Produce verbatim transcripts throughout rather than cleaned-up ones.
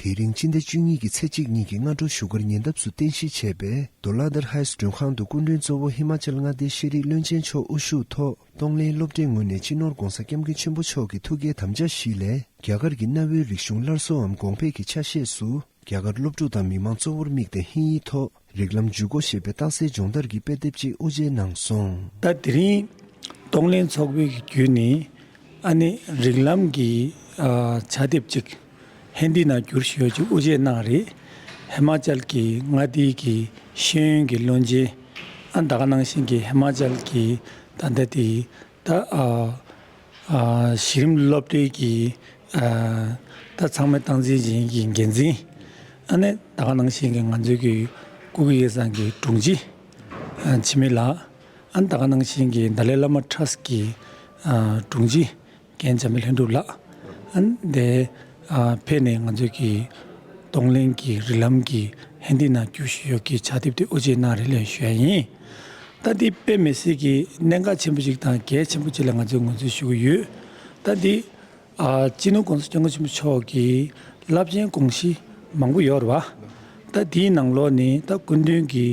དེ་རིང་སྤྱི་ཟླ་བཅུ་གཉིས་ཀྱི་ཚེས་གཅིག་ཉིན་གྱི་སྔ་དྲོ་བཞུགས་སྒར་ཉེ་འདབས་སུ་རྟེན་གཞི་བྱས་པའི་རྡོ་ལ་དར་ཧའེ་སི་མགྲོན་ཁང་དུ་སྐུ་མགྲོན་གཙོ་བོ་ཧི་མ་ཅལ་མངའ་སྡེའི་ཤེས་རིག་བློན་ཆེན་མཆོག་དབུ་བཞུགས་ཐོག་གདོང་ལེན་སློབ་གྲྭའི་ངོས་ནས་སྤྱི་ནོར་༧གོང་ས་༧སྐྱབས་མགོན་ཆེན་པོ་མཆོག་གི་ཐུགས་བསྐྱེད་དམ་བཅའ་བཞི་ལས། རྒྱ་གར་གྱི་གནའ་བོའི་རིག་གཞུང་སླར་གསོའམ་གོང་འཕེལ་གྱི་ཆ་ཤས་སུ། རྒྱ་གར་སློབ་ཕྲུག་དང་མི་མང་གཙོ་བོར་དམིགས་ཏེ་ཧིན་ཡིག་ཐོག་རིགས་ལམ་ཇུས་འགོད་ཞེས་པའི་རྟགས་གསལ་སྦྱོང་བརྡར་གྱི་དཔེ་དེབ་ཅིག་དབུ་འབྱེད་གནང་སོང་། ད་དེ་རིང་གདོང་ལེན་ཚོགས་པའི་བརྒྱུད་ནས་ཨ་ནི་རིགས་ལམ་གྱི་ཨ་ཕྱག་དེབ་ཅིག་ཧིན་དི་ནང་བསྒྱུར་ཞུས་ཡོད་ཅིག་དབུ་འབྱེད་གནང་རེད། ཧི་མ་ཅལ་གྱི་མངའ་སྡེའི་གི་ཤེས་ཡོན་གྱི་བློན་ཆེན། ཨ་ད་ག་ནང་བཞིན་གྱི་ཧི་མ་ཅལ་གྱི་ད་ལྟ་དེ་ད་ཨ་ཨ་གཞི་རིམ་སློབ་གྲྭའི་གི་ཨ་ད་ཚང་མས་སྟངས་འཛིན་བྱེད་མཁན་གྱི་འགན་འཛིན། ཨ་ནི་ད་ག་ནང་བཞིན་གྱི་ང་ཚོའི་གི་སྐུ་སྒེར་ཡིག་ཚང་གི་དྲུང་ཆེ་ཨ་འཆི་མེད་ལགས། ཨ་ནི་ད་ག་ནང་བཞིན་གྱི་ཏཱ་ལའི་བླ་མ་ཊ་ར་སི་ཊི་གི་ཨ་དྲུང་ཆེ་རྒན་འཇམ་དཔལ་ལྷུན་གྲུབ་ལགས། ཨ་ནི་དེ་ཨ་ཕེབས་ནས་ང་ཚོའི་གི་གདོང་ལེན་གྱི་རིགས་ལམ་གྱི་ཧིན་དི་ནང་བསྒྱུར་ཞུས་ཡོད་ཀྱི་ཕྱག་དེབ་དེ་དབུ་འབྱེད་གནང་རེད་ལན་ཞུ་ཡ་ཡིན། ད་འདི་དཔེ་མི་སྲིད་ཀྱི་གནད་འགག་ཆེན་པོ་ཞིག་དང་གལ་ཆེན་པོ་ཅིག་ལ་ང་ཚོས་ངོས་འཛིན་ཞུ་གི་ཡོད། ད་འདི་ཨ་སྤྱི་ནོར་༧གོང་ས་༧སྐྱབས་མགོན་ཆེན་པོ་མཆོག་གི་རླབས་ཆེན་དགོངས་གཞི་མང་པོ་ཡོད་རེད་བ། ད་འདིའི་ནང་ལོགས་ནས་ད་སྐུ་མདུན་གྱི་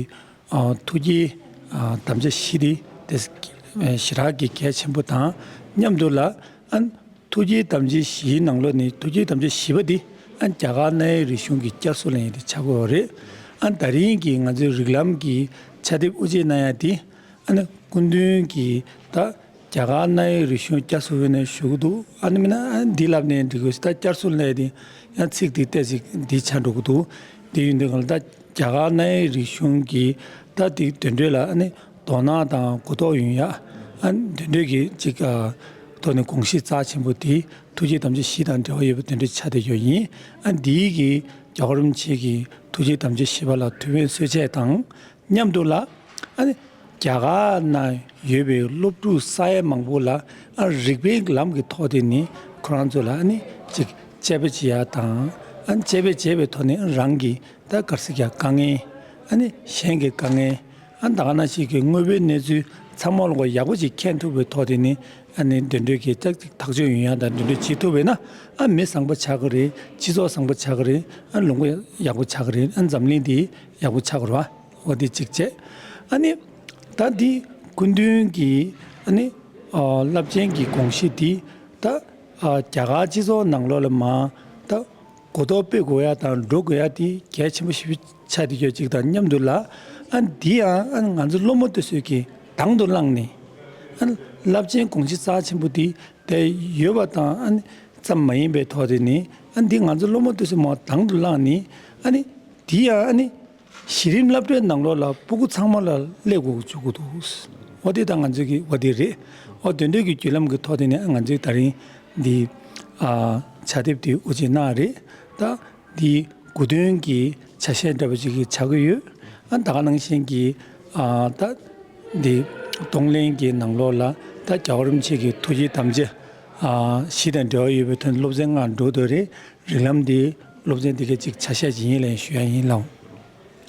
ཨ་ཐུགས་བསྐྱེད་ཨ་དམ་བཅའ་བཞི་འདི་དེ་ཞེ་དྲག་གི་གལ་ཆེན་པོ་དང་མཉམ་དུ་ལ། ཨ་ཐུགས་བསྐྱེད་དམ་བཅའ་བཞིའི་ནང་ལོགས་ནས་ཐུགས་བསྐྱེད་དམ་བཅའ་བཞི་པ་འདི་ཨ་རྒྱ་གར་གནའ་བོའི་རིག་གཞུང་གི་བསྐྱར་གསོ་ལབ་ཡ་དེ་ཆགས་ཀྱི་ཡོད་རེད། ཨ་དེ་རིང་གི་ང་ཚོའི་རིགས་ལམ་གྱི་ཕྱག་དེབ་དབུ་འབྱེད་གནང་ཡ་དེ་ཨ་ནི་སྐུ་མདུན་གྱིས་ད་རྒྱ་གར་གནའ་བོའི་རིག་གཞུང་བསྐྱར་གསོ་ཡིན་ན་ཞུ་གི་འདུག་ཨ་ནི་མིན་ན་ཨ་འདི་ལབ་ནས་འགྲིག་གི་ད་བསྐྱར་གསོ་ལབ་ཡ་དེ་ཡང་ཚིག་དེ་ཏོག་ཙམ་འདི་ཆགས་འགྲོ་གི་འདུག་དེ་ཡིན་དུས་གང་ལ་ད་རྒྱ་གར་གནའ་བོའི་རིག་གཞུང་གི་ད་དེ་དོན་འགྲེལ་ལ་ཨ་ནི། དོ་སྣང་དང་གོ་རྟོགས་ཡོང་ཡ། ཨ་དེ་འདྲའི་གི་ཅིག་ཨ་ཐོག་ནས་དགོངས་གཞི་རྩ་ཆེན་པོ་དེ་ཐུགས་བསྐྱེད་དམ་བཅའ་བཞི་དང་འབྲེལ་བ་ཡོད་པ་དེ་འདྲ་ཆགས་བསྡད་ཡོད་ཡིན། ཨ་འདིའི་གི་རྒྱལ་བ་རིན་པོ་ཆེ་གི་ཐུགས་བསྐྱེད་དམ་བཅའ་བཞི་པ་ལ་ཐུགས་ཕན་གསོས་ཆེད་དང་མཉམ་དུ་ལ། ཨ་ནི་རྒྱ་གར་ན་ཡོད་པའི་སློབ་ཕྲུག་ས་ཡ་མང་པོ་ལ་ཨ་རིག་པའི་ལམ་གི་ཐོག་དེ་ནི་ཁོ་རང་ཚོ་ལ་ཨ་ནི་ཅིག་དཔྱད་པ་བྱེད་ཡ་དང་ཨ་ནི་དཔྱད་པ་བྱས་པའི་ཐོག་ནས་རང་གི་ད་ག་རེ་ཟེར་གྱི་དཀའ་ངལ་ཨ་ནི་གཞན་གྱི་དཀའ་ངལ། ཨ་ད་ག་ནང་བཞིན་གྱི་དངོས་པོའི་གནས་ཚུལ་ཚང་མ་ལོག་ཡག་པོ་ཅིག་མཁྱེན་ཐུབ་པའི་ཐོག་དེ་ནི་ཨ་ནི་དེ་འདྲའི་གི་ཏག་ཏག་ཐག་གཅོད་ཡོང་ཡག་དང་དེ་འདྲ་བྱེད་ཐུབ་པས་ན་ཨ་མི་བཟང་པོ་ཆགས་ཀྱི་རེད། སྤྱི་ཚོགས་བཟང་པོ་ཆགས་ཀྱི་རེད། ཨ་ལུང་པ་ཡག་པོ་ཆགས་ཀྱི་རེད། ཨ་འཛམ་གླིང་འདི་ཡག་པོ་ཆགས་ཀྱི་རེད་བ། འོ་དེ་གཅིག་བྱས། ཨ་ནི་ད་འདི་སྐུ་མདུན་གྱི་ཨ་ནི་ཨ་རླབས་ཆེན་གྱི་དགོངས་གཞི་འདི་ད་ཨ་རྒྱ་གར་སྤྱི་ཚོགས་ནང་ལོགས་ལ་མ་ད། གོ་རྟོགས་སྤེལ་དགོས་ཡ་དང་འགྲོ་དགོས་ཡ་དེ་གལ་ཆེན་པོ་ཞིག་ཆགས་བསྡད་ཡོད་ཅིག་དང་མཉམ་དུ་ལ། ཨ་འདི་ཡང་ཨ་ང་ཚོ་སློབ་མ་དེ་ཚོས་ཀྱིས་དང་དུ་བླངས་ནས། ཨ་རླབས་ཆེན་དགོངས་གཞི་རྩ་ཆེན་པོ་འདི་དེ་ཡོད་པ་དང་ཨ་ཙམ་མ་ཡིན་པའི་ཐོག་དེ་ནི་ཨ་འདི་ང་ཚོ་སློབ་མ་དེ་ཚོས་མ་དང་དུ་བླངས་ནས་ཨ་ནི་འདི་ཡང་ཨ་ནི། གཞི་རིམ་སློབ་གྲྭའི་ནང་ལོགས་ལ་སྤུ་གུ་ཚང་མ་ལ་སླེབས་དགོས་བཅུག་གི་འདུག་འོ་དེ་ད་ང་ཚོའི་གི་འོ་དེ་རེད། འོ་དེ་འདྲའི་གི་བརྒྱུད་ལམ་གི་ཐོག་དེ་ནས་ང་ཚོའི་ད་རིང་འདི་ཨ་ཕྱག་དེབ་དེ་དབུ་འབྱེད་གནང་རེད། ད་འདི་དགུ་སྟོན་གྱི་ཆ་ཤས་འདྲ་པོ་ཅིག་གི་ཆགས་ཀྱི་ཡོད། ཨ་ད་ག་ནང་བཞིན་གྱི་ཨ་ད་འདི་གདོང་ལེན་གྱི་ནང་ལོགས་ལ་ད་རྒྱལ་བ་རིན་པོ་ཆེ་གི་ཐུགས་རྗེའི་དམ་བཅའ་ཨ་བཞི་དང་འབྲེལ་བ་ཡོད་པའི་ཐོག་ནས་སློབ་ཚན་ལྔ་འགྲོ་འདོད་རེད། རིགས་ལམ་འདི་སློབ་ཚན་འདི་གའི་ཅིག་ཆ་ཤས་ཅིག་ཡིན་ལན་ཞུ་ཡ་ཡིན་ལགས།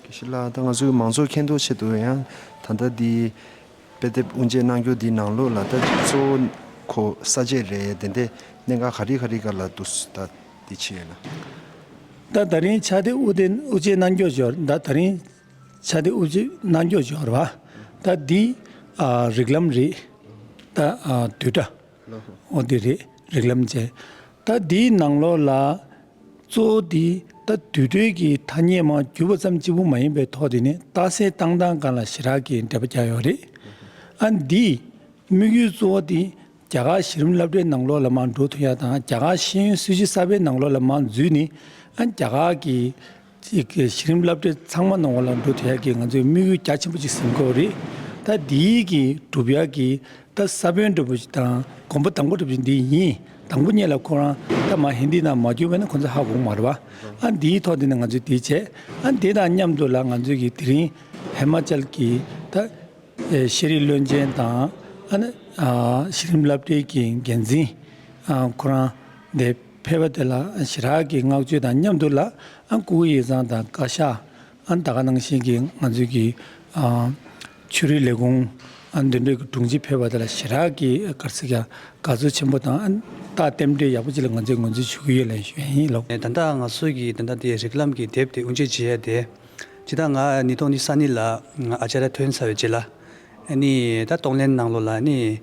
དགེ་བཤེས་ལགས། ད་ང་ཚོའི་མང་ཚོགས་མཁྱེན་རྟོགས་ཆེད་དུ་ཡང་ད་ལྟ་འདི་དཔེ་དེབ་དབུ་འབྱེད་གནང་རྒྱུ་འདི་ནང་ལོགས་ལ་ད་གཙོ་བོ་ཁོ་ས་བཅད་རེད། དེ་འདྲའི་གནད་འགག་ག་རེ་ག་རེ་ག་ལ་འདུག་ད་འདི་ཆེ་ལ། ད་ད་རིང་ཕྱག་དེབ་དབུ་དེ་དབུ་འབྱེད་གནང་རྒྱུ་འབྱོར། ད་ད་རིང་ཕྱག་དེབ་དབུ་འབྱེད་གནང་རྒྱུ་འབྱོར་བ། ད་འདི་ཨ་རིགས་ལམ་རེད། ད་ཨ་བསྡུས་གྲྭ། འོ་འདི་རེད། རིགས་ལམ་བཅས། ད་འདིའི་ནང་ལོགས་ལ་གཙོ་བོ་འདི་ད་བསྡུས་གྲྭའི་གི་ཐ་སྙད་མར་བསྒྱུར་བ་ཙམ་གཅིག་པུ་མ་ཡིན་པའི་ཐོག་དེ་ནི་རྟགས་གསལ་བཏང་སྟངས་སྒང་ལ་ཞེ་དྲག་གི་འགྲེལ་པ་རྒྱག་ཡོད་རེད། ཨ་འདི་དམིགས་ཡུལ་གཙོ་བོ་འདི་རྒྱ་གར་གཞི་རིམ་སློབ་གྲྭའི་ནང་ལོགས་ལ་མར་འགྲོ་ཐུབ་ཡ་དང་རྒྱ་གར་ཤེས་ཡོན་སྲིད་བྱུས་གསར་པའི་ནང་ལོགས་ལ་མར་འཛུལ་ནས་ཨ་རྒྱ་གར་གྱི་ཅིག་གི་གཞི་རིམ་སློབ་གྲྭ་ཚང་མ་ནང་ལ་འགྲོ་ཐུབ་ཡ་གི་ང་ཚོའི་དམིགས་ཡུལ་རྒྱ་ཆེན་པོ་ཅིག་ཟིན་གྱི་ཡོད་རེད། ད་འདིའི་གི་སྒྲུབ་ཡ་གི་ད་ས་བོན་འདྲ་པོ་ཞིག་དང་གོམ་པ་དང་པོ་འདྲ་པོ་ཞིག་འདི་ཡིན། དང་པོ་ཉིད་ལ་ཁོ་རང་ད་མ་ཧིན་དི་ནང་མ་བསྒྱུར་བས་ན་ཁོ་ཚོ་ཧ་གོ་གི་མ་རེད་བ། ཨ་འདིའི་ཐོག་འདི་ནས་ང་ཚོས་འདི་བྱས། ཨ་འདི་དང་མཉམ་དུ་ལ་ང་ཚོས་ཀྱི་དེ་རིང་ཧི་མ་ཅལ་གྱི་ད་ཨེ་ཤེས་རིག་བློན་ཆེན་དང་ཨ་ནི་ཨ་གཞི་རིམ་སློབ་གྲྭའི་གི་འགན་འཛིན་ཨ་ཁོ་རང་འདི་ཕེབས་པ་དེ་ལ་ཞེ་དྲག་གི་བསྔགས་བརྗོད་དང་མཉམ་དུ་ལ་ཨ་སྐུ་ངོ་ཡིག་ཚང་དང་བཀའ་ཤག་ཨ་ད་ག་ནང་བཞིན་གྱི་ང་ཚོའི་གི་ཨ་ཆོས་རིག་ལས་ཁུངས་ ཨ་འདི་འདྲའི་གི་སྒྲུང་ཅིག་ཕེབས་པ་དེ་ལ་ཞེ་དྲག་གི་ག་རེ་ཟེར་གྱི་དགའ་ཚོར་ཆེན་པོ་དང་། ཨ་ད་རྟེན་འབྲེལ་ཡག་པོ་ཅིག་ལ་ང་ཚོས་ངོས་འཛིན་ཞུ་གི་ཡོད་ལབ་ཞུ་ཡ་ཡིན་ལགས། ད་ལྟ་ང་ཚོ་གི་ད་ལྟ་དེ་རིགས་ལམ་གྱི་དེབ་དེ་དབུ་འབྱེད་བྱེད་ཡ་དེ། སྤྱིར་བཏང་ང་ཉིས་སྟོང་ཉི་ཤུ་རྩ་གཉིས་ལ་ཨ་ཅཱརྱ་ཐོན་ཚར་བའི་རྗེས་ལ། ཨ་ནི་ད་གཏོང་ལེན་ནང་ལོགས་ལ་ཨ་ནི་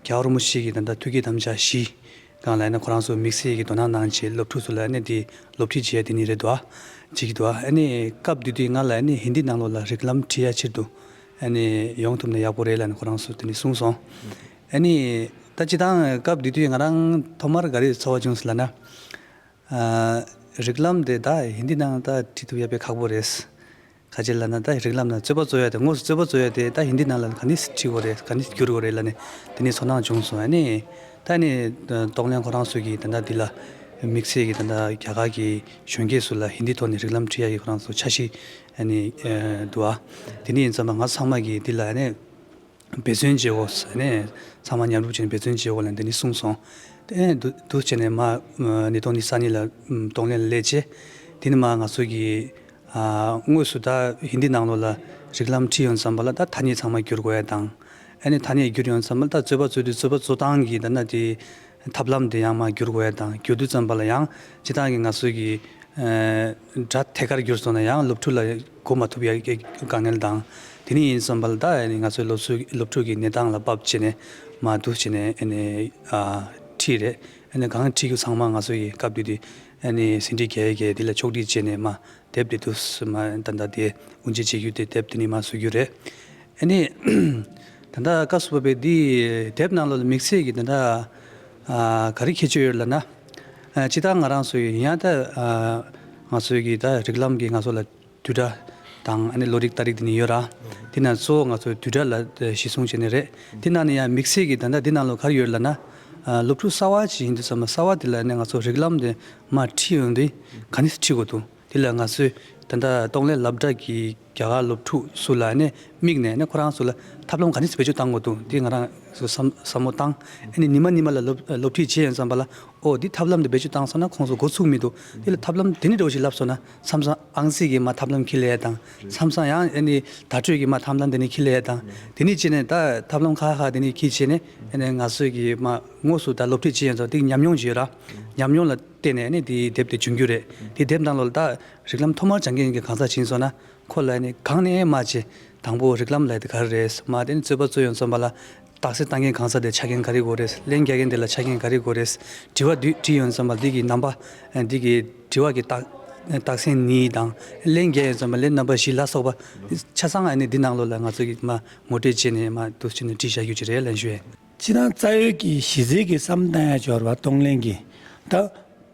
རྒྱལ་བ་རིན་པོ་ཆེ་གི་ད་ལྟ་ཐུགས་བསྐྱེད་དམ་བཅའ་བཞི་སྒང་ལ་ཨ་ནི་ཁོ་རང་ཚོ་དམིགས་བསལ་གྱི་དོ་སྣང་གནང་བྱས་སློབ་ཕྲུག་ཚོ་ལ་ཨ་ནི་དེ་སློབ་ཁྲིད་བྱེད་ཡ་དེ་ནི་རེད་འདུག་ཨ། བྱེད་ཀྱི་འདུག་ཨ། ཨ་ནི་སྐབས་དེ་དུས་ང་ལ་ཨ་ནི་ཧིན་དི་ནང་ལོགས་ལ་རིགས་ལམ་ཁྲིད་ཡ་ཕྱིར་དུ་ཨ་ནི་ཡོང་ཐུབ་ན་ཡག་པོ་རེད་ལབ་ནས་ཁོ་རང་ཚོས་དེ་ནི་གསུངས་སོང་། ཨ་ནི་ད་སྤྱིར་བཏང་སྐབས་དེ་དུས་ང་རང་ཐོག་མར་ག་རེ་ཚོར་བ་བྱུང་སོང་ལབ་ན། ཨ། རིགས་ལམ་དེ་ད་ཧིན་དི་ནང་ད་ཁྲིད་ཐུབ་ཡ་དཔེ་ཁག་པོ་རེད། ག་ཅི་ལབ་ན་ད་རིགས་ལམ་ནང་རྩོད་པ་རྩོད་ཡ་དེ་དངོས་སུ་རྩོད་པ་རྩོད་ཡ་དེ་ད་ཧིན་དི་ནང་ལ་ག་ནས་ཁྲིད་དགོས་རེད། ག་ནས་བསྒྱུར་དགོས་རེད་ལབ་ནས་དེ་ནས་ཚོར་སྣང་བྱུང་སོང་། ཨ་ནི་ད་ནི་གཏོང་ལེན་ཁོ་རང་ཚོས་ཀྱི་ད་ལྟ་འདི་ལ་དམིགས་བསལ་གྱི་ད་ལྟ་རྒྱ་གར་གྱི་གཞོན་སྐྱེས་ཚོ་ལ་ཧིན་དི་ཐོག་ནས་རིགས་ལམ་ཁྲིད་ཡ་གི་ཁོ་རང་ཚོ་འཆར་གཞི་ཨ་ནི་འདུག་ཨ། དེ་ནས་ཡིན་ཙང་མ་ང་ཚང་མ་གིས་འདི་ལ་ཨ་ནི། འབད་བརྩོན་བྱེད་དགོས་ནས་ཚང་མ་མཉམ་རུབ་བྱས་ནས་འབད་བརྩོན་བྱེད་དགོས་ལབ་འདི་ནི་གསུངས་སོང་། དེ་ནས་འདུག་འདུག་བྱས་ནས་མ་ཉིས་སྟོང་ཉི་ཤུ་རྩ་གཉིས་ལ་གཏོང་ལེན་ལ་སླེབས་རྗེས། དེ་ནས་མ་ང་ཚོ་གི་ཨ་དངོས་སུ་ད་ཧིན་དི་ནང་ལོགས་ལ་རིགས་ལམ་ཁྲིད་ཡོང་ཙམ་པ་ལ་ད་ཐ་སྙད་ཚང་མ་བསྒྱུར་དགོས་ཡ་དང་། ཨ་ནི་ཐ་སྙད་བསྒྱུར་ཡོང་ཙམ་པ་ལ་ད་རྩོད་པ་རྩོད་དུས་རྩོད་པ་རྩོད་སྟངས་ཀྱི་ད་ན་དེ་ཐབས་ལམ་དེ་ཡང་མ་བསྒྱུར་དགོས་ཡ་དང་། བསྒྱུར་དུས་ཙམ་པ་ལ་ཡང་སྤྱིར་བཏང་གི་ང་ཚོ་གི་སྒྲ་ཐད་ཀར་བསྒྱུར་སོང་ན་ཡང་སློབ་ཕྲུག་ལ་གོ་མ་ཐུབ་ཡ་གི་དཀའ་ངལ་དང་། དེ་ནས་ཡིན་ཙམ་པ་ལ་ད་ང་ཚོའི་སློབ་ཕྲུག་སློབ་ཕྲུག་གི་གནས་སྟངས་ལ་བབ་བྱས་ནས་མ་འདུག་བྱས་ནས་ཨ་ནི་ཨ་ཁྲིད་རེད། ཨ་ནི་གང་ཁྲིད་རྒྱུ་ཚང་མ་ང་ཚོ་ཡི་སྐབས་དུས་དེ་ཨ་ནི་ཟིན་བྲིས་རྒྱག་ཡ་གི་དེ་ལ་ཕྱོགས་སྒྲིག་བྱས་ནས་མ་དེབ་དེ་དུས་མ་ད་ལྟ་དེ་དབུ་འབྱེད་བྱེད་རྒྱུ་དེ་དེབ་དེ་ནི་མ་བཟོ་རྒྱུ་རེད། ཨ་ནི་ད་ལྟ་སྐབས་སུ་བབས་པའི་འདི་དེབ་ནང་ལོགས་ལ་དམིགས་བསལ་གྱི་ད་ལྟ་ཨ་ག་རེ་ཁྱད་ཆོས་ཡོད་ལབ་ན། ཨ་སྤྱིར་བཏང་ང་རང་ཚོ་ཡིན་ཡང་ད་ཨ་ང་ཚོའི་གི་ད་རིགས་ལམ་གྱི་ང་ཚོ་ལ་བསྡུས་གྲྭ་དང་ཨ་ནི་བློ་རིག་ལྟ་རིག་དེ་ནི་ཡོད་ར། དེ་ན་གཙོ་བོ་ང་ཚོ་བསྡུས་གྲྭ་ལ་གཞི་བཟུང་བྱས་ནས་རེད། དེ་ནང་ནས་ཡང་དམིགས་བསལ་གྱི་ད་ལྟ་འདི་ནང་ལོགས་ག་རེ་ཡོད་ལབ་ན། ཨ་སློབ་ཕྲུག་གསར་བ་ཅིག་ཡིན་དུས་ཙམ་པ་གསར་བ་དེ་ལ་ནི་ང་ཚོ་རིགས་ལམ་དེ་མར་ཁྲིད་ཡོང་དུས་ག་ནས་ཁྲིད་དགོས་འདུག་དེ་ལ་ང་ཚོས་ད་ལྟ་གཏོང་ལེན་སློབ་གྲྭ་གི་རྒྱ་གར་སློབ་ཕྲུག་ཚོ་ལ་ནི་དམིགས་ནས་ནི་ཁོ་རང་ཚོ་ལ་ཐབས་ལམ་ག་ནས་བེད་སྤྱོད་བཏང་དགོས་འདུག་དེ་ང་རང་ཚོ་བསམ་བསམ་བློ་བཏང་། ཨ་ནི་ཉི་མ་ཉི་མ་ལ་སློབ་སློབ་ཁྲིད་བྱེད་ཡོང་ཙམ་པ་ལ། ཨོ་འདི་ཐབས་ལམ་འདི་བེད་སྤྱོད་བཏང་སོང་ན་ཁོང་ཚོ་འགོ་ཚུགས་མི་འདུག་དེ་ལ་ཐབས་ལམ་དེ་ནི་འདྲ་བོ་ཞིག་ལབ་སོང་ན་མཚམས་མཚམས་ཨང་རྩིས་ཀྱི་མ་ཐབས་ལམ་འཁྱེར་ལེ་ཡ་དང་། མཚམས་མཚམས་ཡང་ཨ་ནི་བརྡ་སྤྲོད་ཀྱི་མ་ཐབས་ལམ་དེ་ནི་འཁྱེར་ལེ་ཡ་དང་། དེ་ནི་བྱས་ནས་ད་ཐབས་ལམ་ཁག་ཁག་དེ་ནི་འཁྱེར་བྱས་ནས་ཨ་ནི་ང་ཚོས་ཀྱི་མ་དངོས་སུ་ད་སློབ་ཁྲིད་བྱེད་ཡོང་ཙང་དེ་ཉམས་མྱོང་ཅིག་ཡོད་ར། ཉམས་མྱོང་ལ་བརྟེན་ནས་ནི་དེའི་དེབ་དེ་བྱུང་རྒྱུ་རེད། དེ་དེབ་ནང་ལོགས་ལ་ད་རིགས་ལམ་ཐོག་མར་སྦྱང་མཁན་གྱི་གང་ཟག་ཅིག་ཡིན་སོང་ན་ཁོ་ལ་ནི་གང་ནས་མ་བྱེད། དང་པོ་རིགས་ལམ་ལབ་དེ་ག་རེ་རེད། མ་དེ་ནི་རྩོད་པ་རྩོད་ཡོང་ཙམ་པ་ལ་རྟགས་གསལ་བཏང་མཁན་གང་ཟག་དེ་ཆ་རྐྱེན་ག་རེ་དགོས་རེད། ལན་རྒྱག་མཁན་དེ་ལ་ཆ་རྐྱེན་ག་རེ་དགོས་རེད། དྲི་བ་དུས་དྲིས་ཡོང་ཙམ་པ་འདི་གི་རྣམ་པ། འདི་གི་དྲི་བ་གི་རྟགས་རྟགས་མཚན་གཉིས་དང་། ལན་རྒྱག་ཡོང་ཙམ་པ་ལན་རྣམ་པ་བཞི་ལ་སོགས་པ་ཆ་ཚང་ཨ་ནི་འདི་ནང་ལོགས་ལ་ང་ཚོ་གི་མ་ངོ་སྤྲོད་བྱས་ནས་མ་འདུག་བྱས་ནས་བྲིས་བཞག་རྒྱུ་ཅིག་རེད་ལབ་ཞུ་ཡས། སྤྱིར་བཏང་རྩ་བའི་གི་གཞི་རྩའི་གི་བསམ་བཏང་ཡ་འབྱོར་བ་གཏོང་ལེན་གི་ད་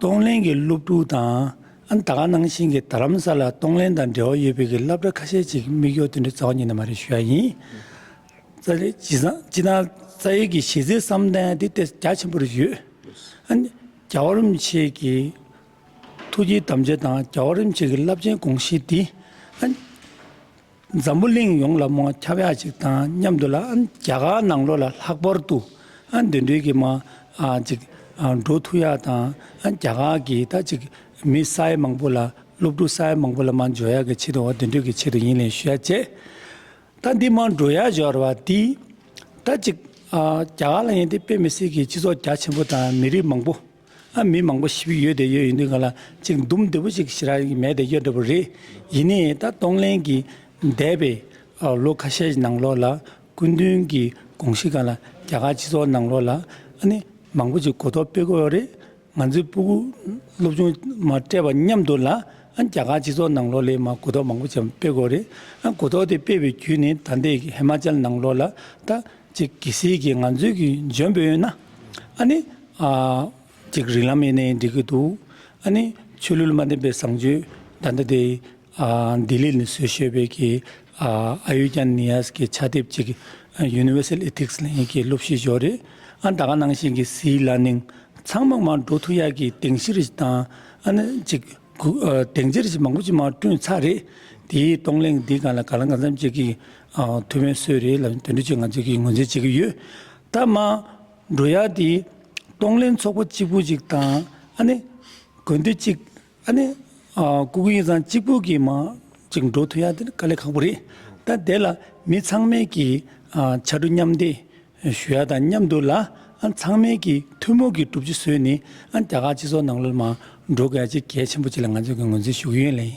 གཏོང་ལེན་གི་སློབ་ཕྲུག་དང་། ཨ་ནི་ད་ག་ནང་བཞིན་གི་རྡ་རམ་ས་ལ་གཏོང་ལེན་དང་འབྲེལ་བ་ཡོད་པའི་གི་སློབ་གྲྭ་ཁ་ཤས་ཅིག་དམིགས་ཡུལ་དེ་འདྲ་རྩ་བ་ཉིད་ནས་མ་རེད་ཞུ་ཡ་ཡིན། རྩ་རེད་ཇི་སང་སྤྱིར་བཏང་རྩ་བའི་གི་གཞི་རྩའི་བསམ་བཏང་ཡ་དེ་ཏོག་ཙམ་རྒྱ་ཆེན་པོ་རེ་ཡོད། ཨ་ནི་རྒྱལ་བ་རིན་པོ་ཆེ་གི་ཐུགས་ཀྱི་དམ་བཅའ་དང་རྒྱལ་བ་རིན་པོ་ཆེ་གི་རླབས་ཆེན་དགོངས་གཞི་དེ་ཨ་ནི་འཛམ་བུ་གླིང་ཡོངས་ལ་མར་ཁྱབ་ཡག་ཅིག་དང་མཉམ་དུ་ལ་ཨ་ནི་རྒྱ་གར་ནང་ལོགས་ལ་ལྷག་པར་དུ་ཨ་ནི་དེ་འདྲའི་གི་མར་ཨ་ཅིག་ཨ་འགྲོ་ཐུབ་ཡག་དང་། ཨ་ནི་རྒྱ་གར་གི་ད་ཅིག་མི་ས་ཡ་མང་པོ་ལ་སློབ་ཕྲུག་ས་ཡ་མང་པོ་ལ་མར་འབྱོར་ཡག་གི་ཆེད་དུ་འོ་དེ་འདྲའི་གི་ཆེད་དུ་ཡིན་ལབ་ཞུ་ཡ་བྱས། ད་འདི་མར་འགྲོ་ཡག་འབྱོར་བ་འདི་ད་ཅིག་ཨ་རྒྱ་གར་ལ་ཡིན་ཏེ་དཔེ་མི་སྲིད་ཀྱི་སྤྱི་ཚོགས་རྒྱ་ཆེན་པོ་དང་མི་རིགས་མང་པོ། ཨ་མི་མང་པོ་ཞིག་ཡོད་དེ་ཡོད། ཡིན་དུས་ག་ལ་ཅིག་འདུམ་བདེ་པོ་ཅིག་ཞེ་དྲག་མེད་དེ་ཡོད་འདྲ་པོ་རེད། ཡིན་ནའི་ད་གཏོང་ལེན་གྱི་འདས་པའི་ཨ་ལོ་ཁ་ཤས་ནང་ལོགས་ལ་སྐུ་མདུན་གྱི་དགོངས་གཞི་སྒང་ལ་རྒྱ་གར་སྤྱི་ཚོགས་ནང་ལོགས་ལ་ཨ་ནི་མང་པོ་ཅིག་གོ་རྟོགས་སྤེལ་དགོས་རེད། ང་ཚོའི་སྤུ་གུ་སློབ་ཆུང་མར་སྤྲད་པ་མཉམ་དུ་ལ་ཨ་རྒྱ་གར་སྤྱི་ཚོགས་ནང་ལོགས་ལ་མར་གོ་རྟོགས་མང་པོ་ཅིག་སྤེལ་དགོས་རེད། ཨ་གོ་རྟོགས་དེ་སྤེལ་བའི་བརྒྱུད་ནས་ད་ལྟའི་ཧི་མ་ཅལ་ནང་ལོགས་ལ་ད་ཅིག་གལ་སྲིད་ཀྱི་ང་ཚོའི་གི་འཇོན་པོ་ཡོད་ན་ཨ་ནི་ཨ། ཅིག་རིགས་ལམ་ཡིན་ནའི་འགྲིག་གི་འདུག་ཨ་ནི་ཆོས་ལུགས་ལ་མ་བརྟེན་པའི་བཟང་སྤྱོད་ད་ལྟ་དེ་ཨ་ལྡི་ལི་ནས་བཟོས་བཞག་པའི་གི་ཨ་ཨ་ཡུ་ཀྱ་ནི་ཡ་སི་གི་ཕྱག་དེབ་ཅིག་Universal Ethics ལབ་མཁན་གྱི་སློབ་གཞི་ཞིག་རེད། ཨ་ད་ག་ནང་བཞིན་གྱི་སི་ལར་ནིང་ཚང་མ་མར་འགྲོ་ཐུབ་ཡག་གི་སྡིངས་གཞི་རེ་ཞིག་དང་། ཨ་ནི་ཅིག་གུ་ཨ་སྡིངས་ཆ་རེ་ཞིག་མང་པོ་ཅིག་མར་བསྐྲུན་ཚར་རེད། དེའི་གཏོང་ལེན་འདིའི་སྒང་ལ་གང་ལ་གང་འཚམ་ཅིག་གི་ཨ་ཐུགས་ཕན་གསོས་རེད་ལབ་དེ་འདྲ་ཅིག་ང་ཚོས་ཀྱི་ངོས་འཛིན་བྱེད་ཀྱི་ཡོད། ད་མར་འགྲོ་ཡག་དེ་གཏོང་ལེན་ཚོགས་པ་གཅིག་པུ་གཅིག་དང་། ཨ་ནི་དགོན་སྡེ་གཅིག་ཨ་ནི་ཨ་སྐུ་སྒེར་ཡིན་ཙང་གཅིག་པུ་གིས་མར་ཅིག་འགྲོ་ཐུབ་ཡག་དེ་ནི་དཀའ་ལས་ཁག་པོ་རེད། ད་དེ་ལ་མི་ཚང་མས་ཀྱིས་ ཨ་ཕྱར་གྲུ་མཉམ་འདེགས་ཞུ་ཡ་དང་མཉམ་དུ་ལ། ཨ་ཚང་མས་ཀྱི་ཐུན་མོང་གི་སྒྲུབ་བྱེད་བཟོས་ནས། ཨ་རྒྱ་གར་སྤྱི་ཚོགས་ནང་ལོགས་ལ་མར་འགྲོ་དགོས་ཡ་ཅིག་གལ་ཆེན་པོ་ཅིག་ལ་ང་ཚོས་ཀྱི་ངོས་འཛིན་ཞུ་གི་ཡོད་ལགས།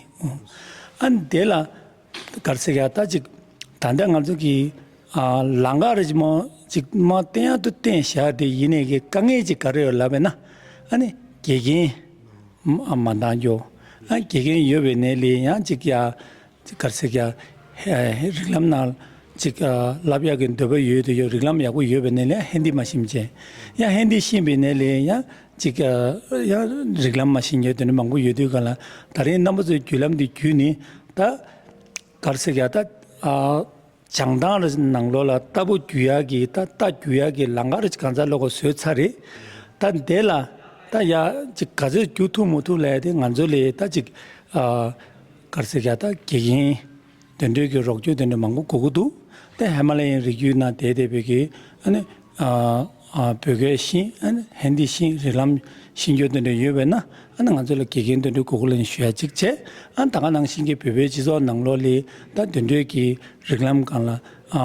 ཨ་དེ་ལ་ག་རེ་ཟེར་ཡ། ད་ཅིག་ད་ལྟ་ང་ཚོ་གི་ཨ་ལམ་ཁ་རེ་ཅིག་མར་ཅིག་མར་བསྟན་ཡ་དུ་བསྟན་བཞག་དེ་ཡིན་ནའི་གི་དཀའ་ངལ་ཅིག་ག་རེ་ཡོད་ལབ་པས་ན། ཨ་ནི་དགེ་རྒན་མ་མ་འདང་རྒྱུ། ཨ་དགེ་རྒན་ཡོད་པའི་ནས་ལས་ཡང་ཅིག་ཡ་ཅིག་ག་རེ་ཟེར་ཡ། ཧེ་རིགས་ལམ་ནང་ཅིག་ཨ་བསླབ་ཡག་གི་འདོད་པ་ཡོད་དུ་ཡོད། རིགས་ལམ་ཡག་པོ་ཡོད་པའི་ནས་ལས་ཧིན་དི་མ་ཤེས་མཁན། ཡང་ཧིན་དི་ཤེས་པའི་ནས་ལས་ཡང་ཅིག་ཨ་ཡང་རིགས་ལམ་མ་ཤེས་མཁན་དེ་འདྲ་མང་པོ་ཡོད་དུས་ག་ལ། ད་རིང་རྣམ་པ་ཚོའི་བརྒྱུད་ལམ་འདི་བརྒྱུད་ནས་ད་ག་རེ་ཟེར་ཡ། ད་ཨ་བྱང་ཐང་རེ་ནང་ལོགས་ལ་རྟ་ཕོ་རྒྱུག་ཡག་གི་ད་རྟ་རྒྱུག་ཡག་གི་ལམ་ཁ་རེ་གང་ཚ་ལོག་གོ་བཟོས་ཚར་རེད། ད་དེ་ལ་ད་ཡ་ཅིག་ག་ཚོད་རྒྱུག་ཐུབ་མི་ཐུབ་ལས་དེ་ང་ཚོ་ལས་ད་ཅིག་ཨ་ག་རེ་ཟེར་ཡ། ད་དགེ་རྒན་དེ་འདྲའི་གི་རོགས་སྐྱོར་དེ་འདྲ་མང་པོ་དགོས་ཀྱི་འདུག། དེ་ཧི་མ་ལ་ཡའི་རི་རྒྱུད་ན་བསྡད་བསྡད་པའི་གི་ཨ་ནི་ཨ་ཨ་བོད་སྐད་ཤེས། ཨ་ནི་ཧིན་དི་ཤེས། རིགས་ལམ་ཤེས་རྒྱུ་དེ་འདྲ་ཡོད་པས་ན། ཨ་ནི་ང་ཚོ་ལ་དགེ་རྒན་དེ་འདྲ་དགོས་ཀྱི་ལབ་ནས་ཞུ་ཡ་གཅིག་བྱས། ཨ་ད་ག་ནང་བཞིན་གྱི་བོད་པའི་སྤྱི་ཚོགས་ནང་ལོགས་ལ་ད་དེ་འདྲའི་གི་རིགས་ལམ་སྒང་ལ་ཨ་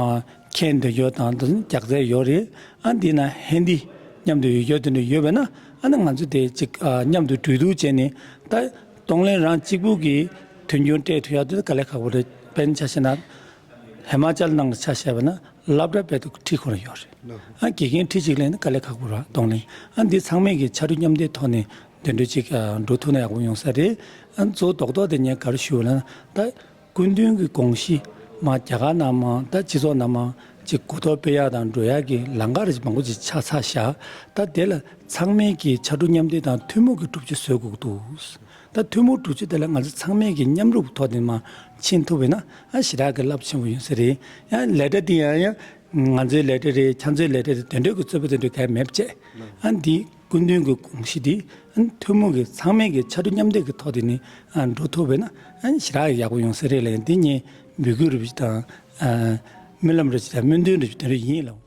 མཁྱེན་འདོད་རྒྱུ་དང་དེ་ཚོ་རྒྱག་རྩལ་ཡོད་རེད། ཨ་འདི་ན་ཧིན་དི་མཉམ་དུ་ཡོད་རྒྱུ་དེ་འདྲ་ཡོད་པས་ན། ཨ་ནི་ང་ཚོ་དེ་གཅིག་ཨ་མཉམ་དུ་གྲོས་བསྡུར་བྱས་ནས། ད་གདོང་ལེན་རང་གཅིག་པུ་གིས་མཐུན་འགྱུར་སྤྲད་ཐུབ་ཡག་དེ་དཀའ་ལས་ཁག་པོ་རེད། དཔེར་ན་ཆ་བཞག་ན་ཧི་མ་ཅལ་ནང་ལ་ཆ་བཞག་པ་ན་སློབ་གྲྭ་དཔེ་ཁྲིད་ཁོ་རང་ཡོད་རེད། ཨ་དགེ་རྒན་ཁྲིད་གཅིག་ལེན་ན་དཀའ་ལས་ཁག་པོ་རེད། གདོང་ལེན། ཨ་འདི་ཚང་མས་ཀྱི་ཕྱར་གྲུ་མཉམ་འདེགས་ཐོག་ནས་དེ་འདྲ་ཅིག་ཨ་འགྲོ་ཐུབ་ན་ཡག་པོ་ཡོང་ས་རེད། ཨ་གཙོ་བོ་རྡོག་རྡོག་དེ་ངས་ག་རེ་ཞུ་ལབ་ན། ད་སྐུ་མདུན་གྱི་དགོངས་གཞི་མར་རྒྱ་གར་ནང་མར་ད་སྤྱི་ཚོགས་ནང་མར་ཅིག་གོ་རྟོགས་སྤེལ་ཡག་དང་འགྲོ་ཡག་གི་ལམ་ཁ་རེ་ཅིག་མང་པོ་ཅིག་ཆགས་ཚར་བཞག། ད་དེ་ལ་ཚང་མས་ཀྱི་ཕྱར་གྲུ་མཉམ་འདེགས་དང་ཐུན་མོང་གི་སྒྲུབ་བྱེད་བཟོ་དགོས་འདུག། ད་ཐུན་མོང་སྒྲུབ་བྱེད་དེ་ལ་ང་ཚོ་ཚང་མས་ཀྱི་མཉམ་རུབ་ཐོག་ནས་མར་ཕྱིན་ཐུབ་པ་ཡིན་ན། ཨ་ཞེ་དྲག་གི་རླབས་ཆེན་པོ་ཡོང་ས་རེད། ཡང་ལས་གྲྭ་འདི་ཡང་ཡང་ང་ཚོའི་ལས་གྲྭ་རེད། ཁྱེད་ཚོའི་ལས་གྲྭ་རེད། དེ་འདྲའི་གི་རྩོད་པ་དེ་འདྲ་གང་ཡང་མེད་པ་བྱས། ཨ་འདི་སྐུ་མདུན་གྱི་དགོངས་གཞི་འདི་ཨ་ཐུན་མོང་གི་ཚང་མས་ཀྱི་ཕྱར་གྲུ་མཉམ་འདེགས་ཀྱི་ཐོག་དེ་ནས་ཨ་འགྲོ་ཐུབ་པ་ཡིན་ན། ཨ་ཞེ་དྲག་ཡག་པོ་ཡོང་ས་རེད་ལབ། འདི་ངས་འབོད་སྐུལ་རེ་ཞིག་དང་ཨ་སྨོན་ལམ་རེ་ཞིག་དང་སྨོན་འདུན་རེ་ཞིག་དེ་འདྲ་ཡིན་ལགས།